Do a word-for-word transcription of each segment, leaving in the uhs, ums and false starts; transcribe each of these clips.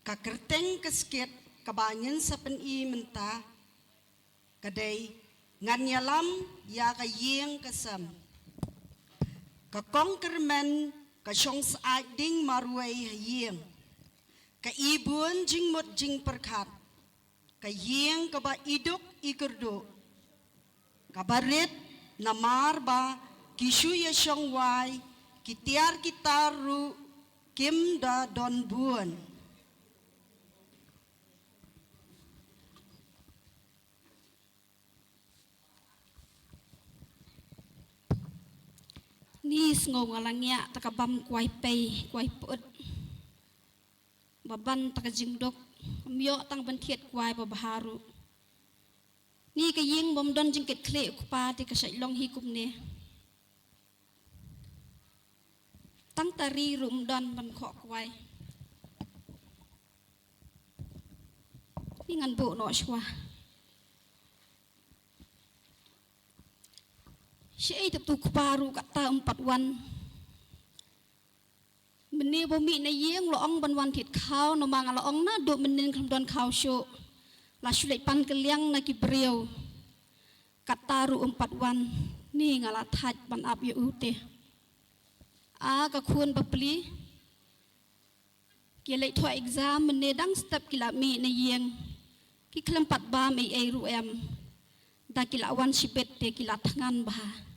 Ka kyrteng ka skit kaba ngin sa pyni mynta ka dei Ngan Ïalam ïa ka Ïing ka Sem. Ka kong kyrmen ka shong syaid ding marwei ha ïing. Ka ibun jingmut jingpyrkhat. Ka ïing kaba iduk ikyrduh. Kaba rit namar ba ki shu ïashong wai, ki tiar ki tar ruh kim da don bun. Ni sngew nga la ngiah ta ka bam kwai pei kwai put. Ba ban ta ka jingduk, ym ïoh tang ban thied kwai ba bha ruh. Ni ka ïing bym don jingkit khlieh u kpa te ka shait long hi kumne. Tang ta ri ruh ym don ban khoh kwai. Ni ngan buh noh shuwa. Shi ei tep tu kpa ruh kata ym pat wan. Mynne ba mih na ïing la ong ban wan thied khaw, namar nga la ong naduh mynnin khlem don khaw shuh. La shu leit pan kylliang na ki briew. Kata ruh ym pat wan, ni nga la thait ban ap ïa u te. A ka khun bapli. Ki leit thoh exam mynne dang step ki la mih na ïing. Ki khlem pat bam ei ei ruh em. Da ki la wan shibit te ki la thngan bha.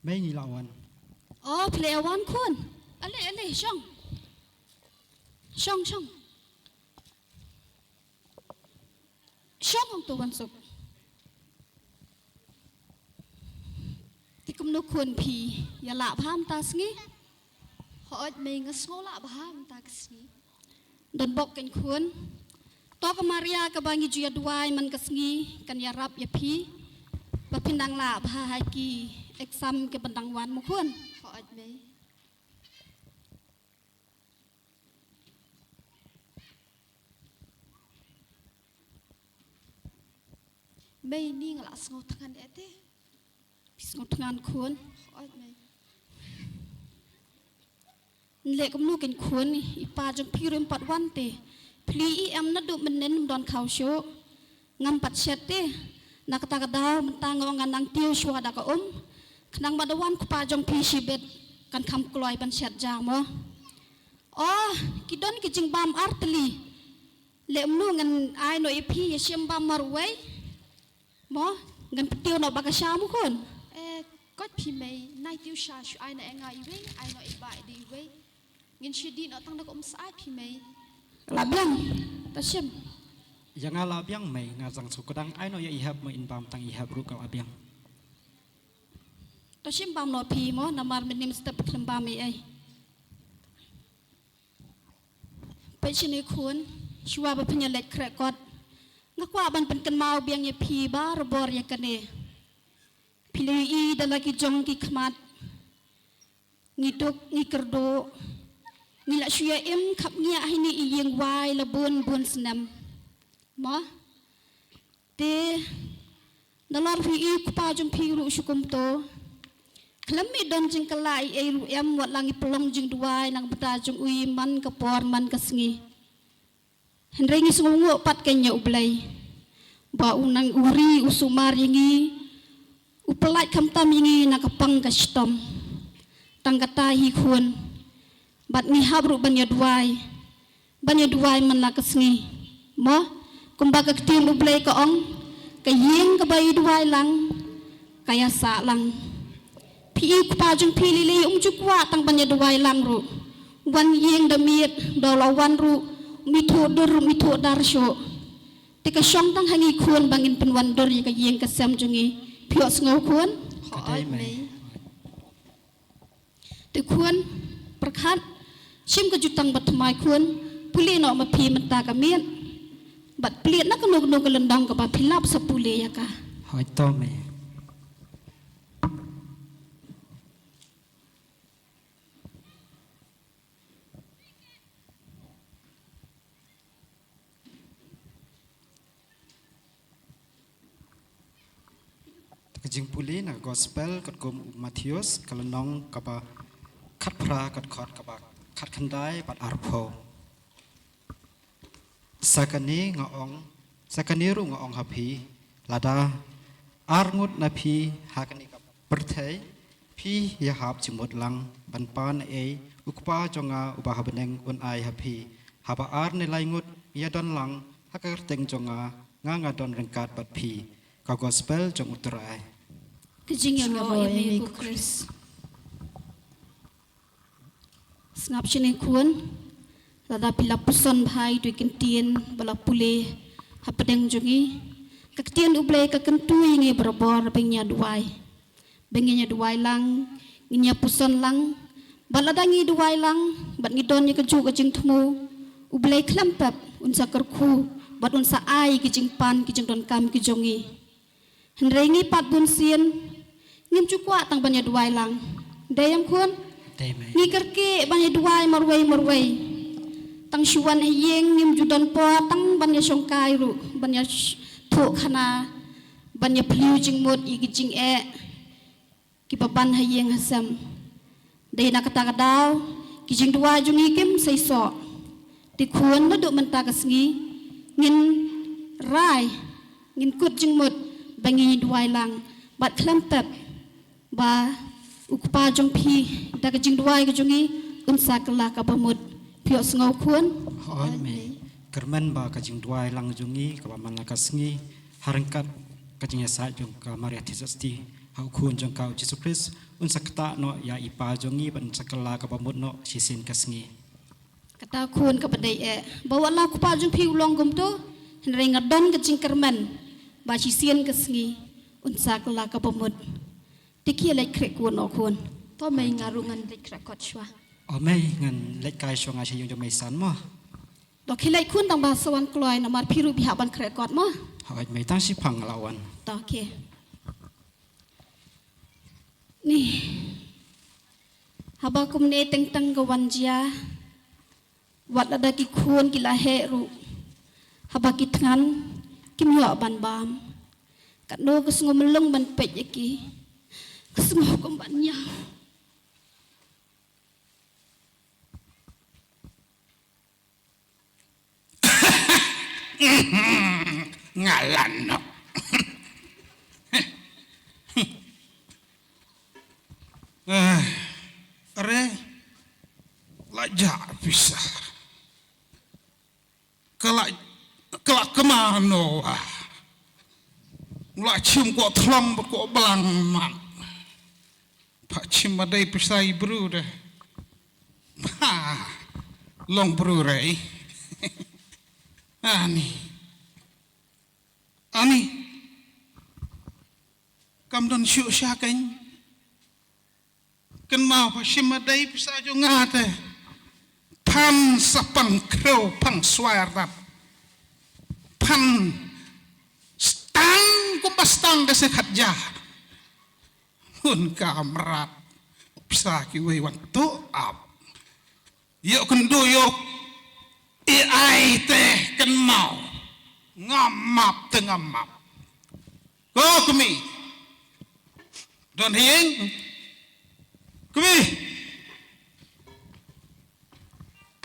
Mei ngi la wan. Oh, phi la wan khun. Ale, ale, shong. Shong, shong. Shong hangto wan suk. Te kumno khun phi ïa lah bha mynta sngi? Hooid mei nga sngew lah bha mynta ka sngi. Don bok kein khun. To ka Maria kaba ngi ju ïa duwai man ka sngi kan ïarap ïa phi. Ba phin dang lah bha ha ki exam ki ban dang wan mo khun. Hooid mei. Mei ni nga la sngew thngan eh te. Phi sngew thngan khun. Hooid mei. Nleh kumno kein khun, i pa jong phi ruh ym pat wan te. Phi i em naduh mynnin ym don khaw shuh. Ngam pat shet te. Na kata ka daw mynta nga ong ngan nang tiew shuwa da ka um. Khnang ba da wan kpa jong phi shibit kan kham kloi ban shet ja mo. Oh, ki don ki jingbam ar tylli. Leh mnu ngan ai noh ïa phi ïa shim bam marwei. Mo, ngan pyntiew noh ba ka sha mo khun. Eh, koit phi mei, nai tiew sha shu ai na enga iwei, ai noh iba i di iwei. Ngin shi di noh tang da ka um sa ai phi mei. La biang, ta shim. Ïa nga la biang mei, nga jang shu kdang ai noh ïa i hep mo in bam tang i hep ruh ka la biang. Ta shim bam noh phi mo, namar mynnin step khlem bam ei ei. Peit shane khun, shuwa ba phin ïa leit khreh kot. Nga kwah ban pynkynmaw biang ïa phi barabor ïa kane. Phi la ïohi da la ki jong ki khmat. Ngi duk, ngi kyrduh. Ngi la shu ïa im khapngiah ha ine i ïing wai la bun bun snem. Mo? Te, nalor phi i u kpa jong phi ruh shu kumto. Khlem i don jingkylla ei ei ruh em wat la ngi pynlong jingduwai na ka bynta jong u i man ka por man ka sngi. Hynrei ngi sngewnguh pat kein ïa U Blei. Ba u nang u ri u sumar ïa ngi. U pyllait khamtam ïa ngi na ka pang ka shitom. Tang kata hi khun. Bad ngi hap ruh ban ïa duwai. Ban ïa duwai man la ka sngi. Mo, kumba ka ktien U Blei ka ong, ka ïing kaba ïa duwai lang, ka ïa sah lang. Phi i u kpa jong phi lei lei um ju kwah tang ban ïa duwai lang ruh. Wan ïing da miet, da la wan ruh, um ithuh dur, um ithuh dar shuh. Te ka shong tang ha ngi khun ba ngin pynwan dur ïa ka ïing ka sem jong ngi. Phi ïohsngew khun? Hooid mei. Te khun, pyrkhat, shim ka jutang ba thymmai khun, pule noh ma phi mynta ka miet. Bad plie na kano kano ka lyndong kaba phi lap sa pule ïa ka. Hooid to mei. Jingpule na ka Gospel katkum u Mathaios, ka lynnong kaba khatphra, ka dkhot kaba khatkhyndai bad arphew. Sa kane nga ong, sa kane ruh nga ong ha phi, lada ar ngut na phi ha kane ka pyrthei, phi ïahap jingmut lang ban pan ei, u Kpa jong nga uba ha bneng un ai ha phi. Haba ar ne lai ngut ïadon lang ha ka kyrteng jong nga, nga nga don ryngkat bad phi. Ka Gospel jong U Trai. Ka jingïaroh ïa me ko Khrist. Sngap shane khun, lada phi la puson bha ïa ki ktien ba la pule hapdeng jong ngi. Ka ktien U Blei ka kyntu ïa ngi barabor ba ngin ïa duwai. Ba ngin ïa duwai lang, ngin ïa puson lang. Bad lada ngi duwai lang bad ngi don ïa kajuh ka jingthmu, U Blei khlem pep un sa kyrkhu bad un sa ai ki jingpan, ki jingdonkam ki jong ngi. Hynrei ngi pat bun sien ngim ju kwah tang ban ïa duwai lang. Dei em khun? Dei, mei. Ngi kyrkieh ban ïa duwai marwei marwei. Tang shu wan ha ïing ngim ju don por tang ban ïa shongkai ruh, ban ïa sh-, thoh khana, ban ïa plie jingmut ïa ki jingeh kiba ban ha ïing ha sem. Dei na kata ka daw ki jingduwai jong ngi kim seisoh. Te khun, naduh mynta ka sngi ngin rai, ngin kut jingmut ba ngin duwai lang bad khlem pep ba u Kpa jong phi da ka jingduwai ka jong ngi un sa kylla kaba mut. Phi ïohsngew khun? Hooid mei. Kyrmen ba ka jingduwai lang jong ngi kaba man la ka sngi ha ryngkat ka jingïasaid jong ka Maria Theisotti ha u Khun jong ka u Jisu Khrist un sa ktah noh ïa i Pa jong ngi bad un sa kylla kaba mut noh shisien ka sngi. Kata khun kaba dei eh, ba wat la u Kpa jong phi u long kumto, hynrei nga don ka jingkyrmen ba shisien ka sngi un sa kylla kaba mut. Te khie leit khreh kot noh khun. To mei, nga ruh ngan leit khreh kot shuwa. O mei, ngan leit kai shuwa nga sha ïing jong mei san mo. To khie leit khun, tang ba sa wan kloi namar phi ruh phi hap ban khreh kot mo. Hooid mei, tang shiphang la wan. To khie. Ni. Haba kumne teng teng ka wan jia. Wat lada ki khun ki la heh ruh, haba ki thngan kim ïoh ban bam. Katno ka sngew myllung ban peit ïa ki. Ka sngew kum ban ñiaw. Nga lan noh. Eh, are, la jah pisa. Ka la, ka la kma no wa. La chim ko thlong ba ko blang man. Pha chim ma dei pisa i bru de. Pha long bru rei. Ani. Ani. Kam don shu sha kaiñ. Kynmaw pha shim ma dei pisa jong nga te. Phan sa pang khrew pang swai ardap. Phan stang kumba stang da se khat ja. Hun ka mrad pisa ki wei wan tu ap. Ïoh kyndu ïoh i ai te kynmaw. Ngam map te ngam map. Ko kmie. Don hieng. Kmie.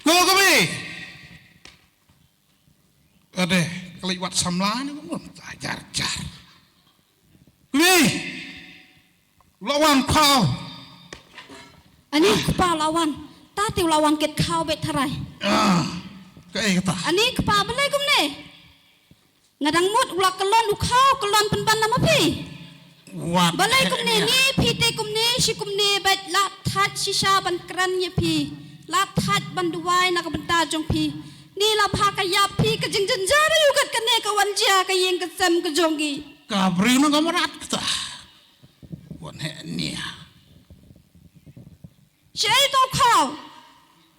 Ko kmie. Ade, ka leit wad samla ne ngam ta jar jar. Kmie. La wan khaw. Ani kpa la wan. Ta te la wan ket khaw bet tharai. Ah, kaei kata? Ani kpa balei kumne? Nga dang mut u la kyllon u khaw, kyllon pynban na ma phi. Wat balei kumne, ngi phi te kumne, shi kumne bet la thait shisha ban kren ïa phi. La thait ban duwai na ka bynta jong phi. Ni la bha ka ïap phi ka jingjynjar ïa u kat kane ka wan jia ka ïing ka sem ka jong ngi. Ka briew na ka mrad kata. Wan he nia. Shaei to khaw?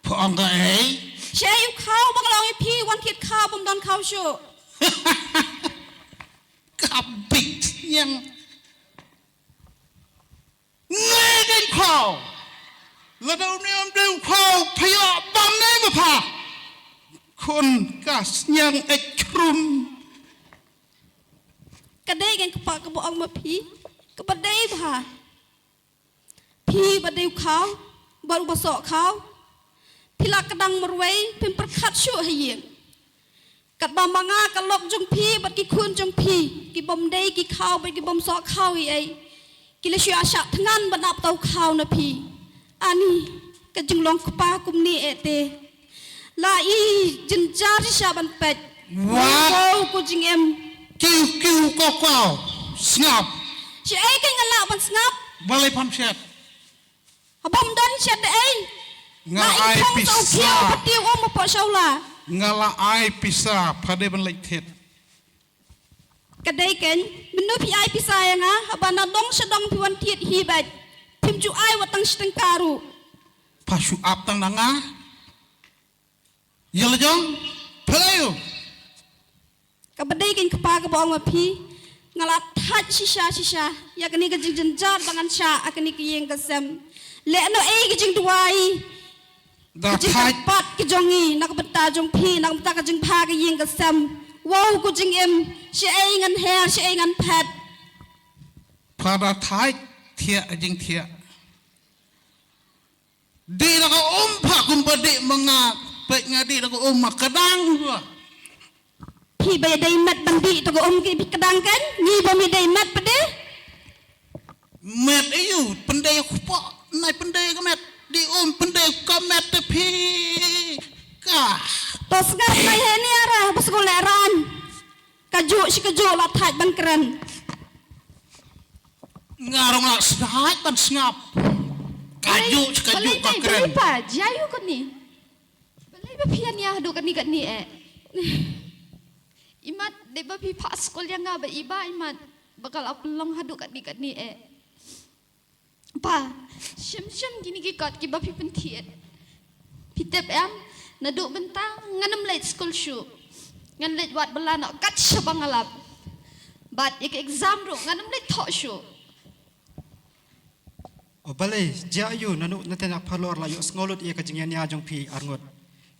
Pha ong kaei? Shaei u khaw ba nga la ong ïa phi wan thied khaw bym don khaw shuh. Ka bit sniang. Ngai dei khaw. Lada u niam dei khaw pha ïa bam nei ma pha. Khun ka sniang ek khrum. Ka dei kein kpa kaba ong ma phi. Kaba dei bha, phi ba dei u khaw bad uba soh khaw, phi la kdang marwei, phim pyrkhat shuh ha ïing. Katba ma nga ka lok jong phi bad ki khun jong phi, ki bym dei ki khaw bad ki bym soh khaw ei ei, ki la shu ïa shah thngan ban ap ïa u khaw na phi. Ani, ka jinglong kpa kumne eh te, la i jynjar shisha ban peit. Wat. Wow, ko jingim. Kiw kiw ko ko. Sngap. Shaei kein nga lah ban sngap? Balei pham shet? Haba ym don shet da ei? Nga la ai pisa. Pati um hapoh shawla. Nga la ai pisa, pha dei ban leit thied. Ka dei kein, mynno phi ai pisa ïa nga, haba na dong sha dong phi wan thied hi beit. Phim ju ai wat tang shi tyngka ruh. Pha shu ap tang na nga. Ïa la jong, pha la ïoh. Kaba dei kein kpa kaba ong ma phi, nga la thait shisha shisha ïa kane ka jingjynjar ba ngan shah ha kane ka ïing ka sem. Lehnoh ei ka jingduwai. Da thait. Ka jingkyrpad ka jong ngi na ka bynta jong phi, na ka bynta ka jingbha ka ïing ka sem. Wow, ko jingim, shaei ngan her, shaei ngan phet. Pha da thait, thiah jingthiah. Dih da ka um pha kumba dih ma nga, peit nga dih da ka um ma kdang ba. Phi ba ïadei met ban dih da ka um ki phi kdang kein, ngi ba mi dei met pat de. Met aïu, pyndei kpoh, nai pyndei ka met, dih um pyndei ka met te phi. Ka. To sngap nai he ni ara, ba sngap leh ran. Kajuh shi kajuh la thait ban kren. Nga ruh nga la thait ban sngap. Kajuh shi kajuh ka kren. Balei pa, jia ïu kane. Balei ba phi ïania haduh kane kane eh. Imat dei ba phi phah skul ïa nga bad i bah imat ba ka la pynlong haduh kane kane eh. Pa, shem shem kine ki kot kiba phi pynthied. Phi tip em, naduh mynta ngan ym leit skul shuh. Ngan leit wad bylla noh kat shaba nga lap. Bad ïa ka exam ruh ngan ym leit thoh shuh. O balei, jia ïu, naduh nangta na phalor la ïoh sngewlut ïa ka jingïania jong phi arngut.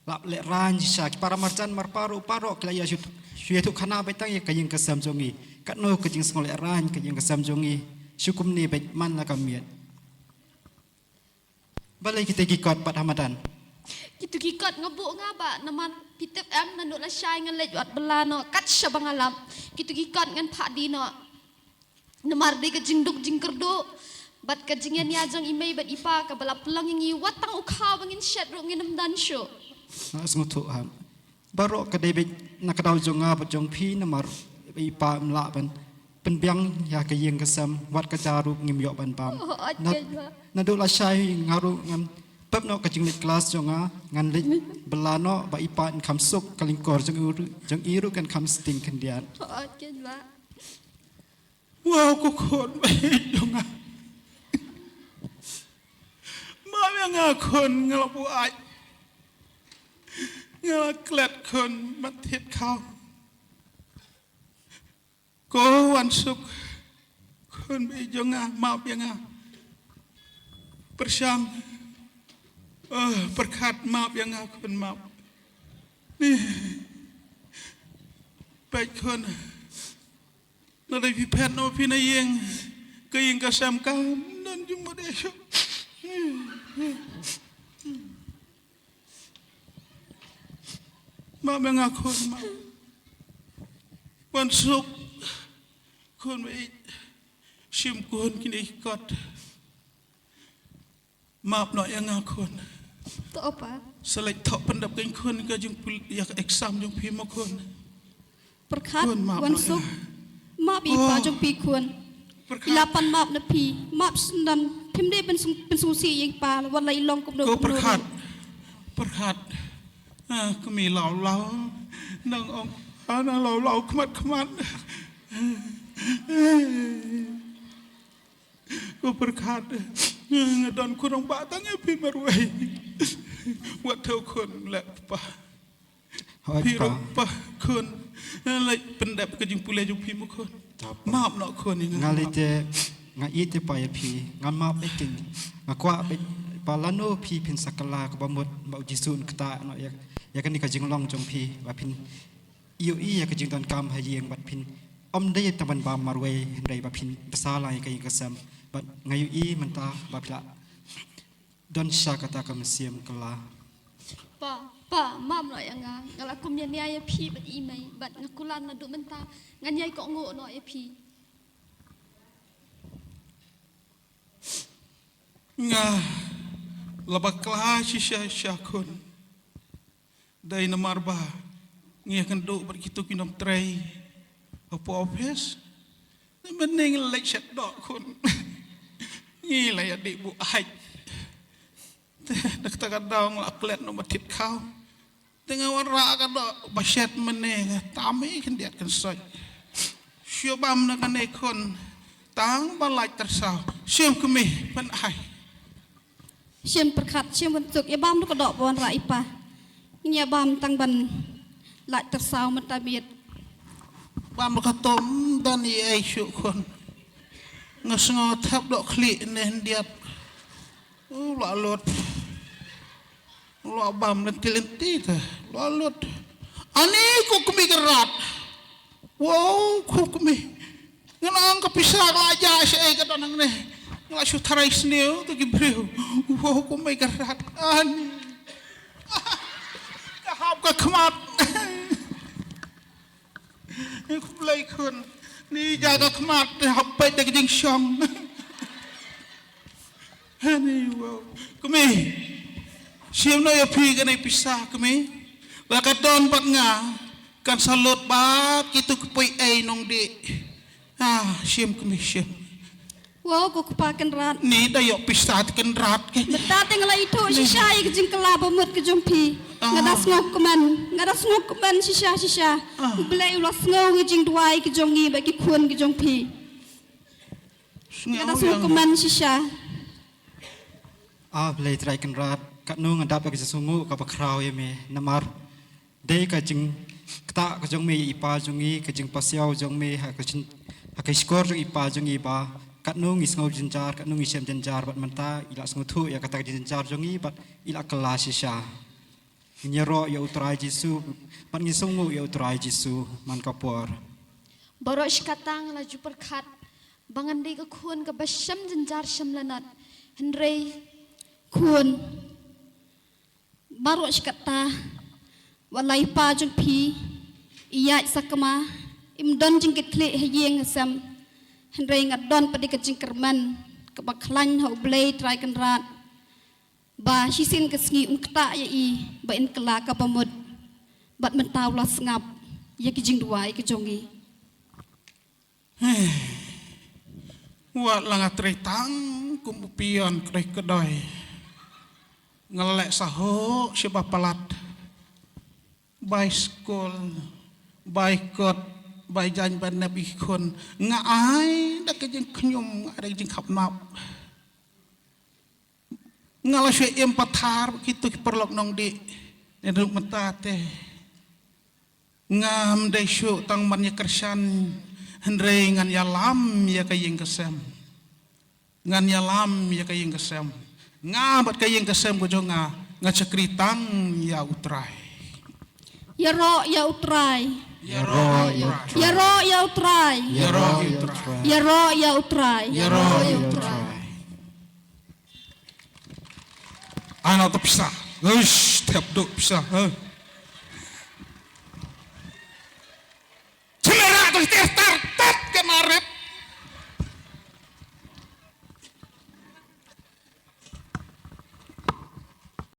Lap leh rain shisha ki para marjan marpa ruh paralok ki la ïa shu, shu ïathuh khana beit tang ïa ka ïing ka sem jong ngi. Katno ka jingsngewleh rain ka ïing ka sem jong ngi. Shu kumne beit man la ka miet. Balei kita ki kot pat ha madan? Kitu ki kot nga buh nga bah namar phi tip em naduh lashai ngan leit wad bylla noh kat shaba nga lap. Kitu ki kot ngan phah dih noh. Namar dei ka jingduk jingkyrduh bad ka jingïania jong i mei bad i pa kaba la pynlong ïa ngi wat tang u khaw ba ngin shet ruh ngin ym don shuh. Nga sngewthuh ha. Baroh ka dei beit na ka daw jong nga bad jong phi namar i pa ym lah ban pynbiang ïa ka ïing ka sem wat ka ja ruh ngim ïoh ban bam. Oh, ot keiñ bah. Naduh lashai nga ruh ngan pep noh ka jingleit klas jong nga ngan leit bylla noh ba i pa in kham suk ka lyngkor jong i ruh, jong i ruh kan kham sting khyndiat. Oh, ot keiñ bah. Wow, ko khun ba ïeit jong nga. Map ïa nga khun nga la buaid. Nga la klet khun ban thied khaw. Ko Wansuk khun ba ïeit jong nga map ïa nga. Pyrshang. Oh, Pyrkhat map ïa nga khun map. Ni. Peit khun. Lada phi phet noh phi na ïing, ka ïing ka sem kam don jingmut ei shuh. Map ïa nga khun map. Wansuk khun ba ïeit, shim khun kine ki kot. Map noh ïa nga khun. To pa. Sa leit thoh pyndep kein khun ka jingpul ïa ka exam jong phi mo khun. Pyrkhat. Khun, map noh ïa nga. Wansuk. Map ïa i pa jong phi khun. Pyrkhat. I la pan map na phi. Map sngewdon. Phim dei ban sung, ban sngewsih ïa i pa wat la i long kumno kumno. Ko Pyrkhat. Pyrkhat. Ah, kmie law law. Nang ong, ah, nang law law khmat khmat. Ko Pyrkhat, nga don khun rangbah tang ïa phi marwei. Wat thew khun leh pa. Hooid pa. Phi ruh pa khun, leit pyndep ka jingpule jong phi mo khun. Map noh khun ïa nga. Nga lei te, nga ïeit te pa ïa phi. Nga map beit kein. Nga kwah beit pa lano phi phin sa kylla kaba mut ba U Jisu un ktah noh ïa, ïa kane ka jinglong jong phi ba phin ïohi ïa ka jingdonkam ha ïing bad phin Ym dei tang ban bam marwei, hynrei ba phin bsa lang ïa ka ïing ka sem. Bad nga ïohi mynta ba phi la don sha kata ka mynsiem kylla. Pa, pa, map noh ïa nga. Nga la kum ïa nia ïa phi bad i mei, bad nga kular naduh mynta ngan ïai kohnguh noh ïa phi. Nga la bakla shisha shisha khun. Dei namar ba ngi ïakynduh bad kito ki nongtrei hapoh office. Te mynne ngi la leit shet doh khun. Ngi la ïadih buaid. Te da kata ka daw nga la klet noh ba thied khaw. Te nga wanrah ka doh ba shet mynne nga tam i khyndiat khynsoit. Shu bam na kane khun tang ba lait tyrsaw. Shim kmie pyn-ai. Shim pyrkhat, shim byntuk, ïa bam ruh ka doh ba wanrah i pa. Ngi ïa bam tang ban lait tyrsaw mynta miet. Bam ruh ka tom don ei ei shuh khun. Nga sngew thep doh khlieh ne hyndiat. U la lut. Lok bam lynti lynti te. Lok lut. Ani ko kmie Kynrad. Wow, ko kmie. Ngan ong ka pisa ka la jah shaei ka don hangne. Nga la shu tharai sniew te ki briew. Wow, ko kmie Kynrad. Ani. Ka hap ka khmat. Khublei khun. Ni ja ka khmat te hap peit da ka jingshong. Ani, wow. Kmie. Shim noh ïa phi kane pisa kmie. Ba ka don bad nga kan sa lut bad kito ki poi ei nongdih. Ah, shim kmie shim. Wow, ko kpa Kynrad. Ni da ïoh pisa te Kynrad ke. Mynta te nga la ithuh shisha ïa ka jingkylla ba mut ka jong phi. Ah. Nga da sngewkmen, nga da sngewkmen shisha shisha. Ah. U Blei u la sngew ïa ka jingduwai ka jong ngi bad ki khun ka jong phi. Nga da sngewkmen shisha. Ah, Blei Trai Kynrad, katno nga dap ïa ka jingsngewnguh kaba khraw ïa me namar dei ka jingktah ka jong me ïa i pa jong ngi, ka jingpasiaw jong me ha ka jing, ha ka shkor jong i pa jong ngi ba katno ngi sngew jynjar, katno ngi shem jynjar, bad mynta i la sngewthuh ïa kata ka jingjynjar jong ngi bad i la kylla shisha. Ngin ïaroh ïa u Trai Jisu bad ngin sngewnguh ïa u Trai Jisu man ka por. Baroh shi katta nga la ju pyrkhat ba ngan dei ka khun kaba shem jynjar shem lanot. Hynrei khun, baroh shi katta wat la i pa jong phi i ïaid sakma, im don jingkitkhlieh ha ïing ha sem. Hynrei nga don pat de ka jingkyrmen kaba khlaiñ ha U Blei Trai Kynrad. Ba shisien ka sngi un ktah ïa i ba in kylla kaba mut. Bad mynta u la sngap ïa ki jingduwai ka jong ngi. Wat la nga trei tang kum u pion kdoi kdoi. Nga la leh sahuh shi ba palat. Bai skul, bai kot, bai jaiñ ba nep i khun. Nga ai da ka jingkhñium, nga ai da ka jingkhapnap. Nga la shu im pathar kito ki paralok nongdih. Naduh mynta te ngam dei shuh tang ban ïa kyrshan, hynrei ngan ïalam ïa ka ïing ka sem. Ngan ïalam ïa ka ïing ka sem. Nga bad ka ïing ka sem ka jong nga, nga shakri tang ïa U Trai. Ïaroh ïa U Trai. Ïaroh ïa U Trai. Ïaroh ïa U Trai. Ïaroh ïa U Trai. Ïaroh ïa U Trai. Ïaroh ïa U Trai. Ano to pisa. Uish, thep duh pisa, ha. Chimera to teh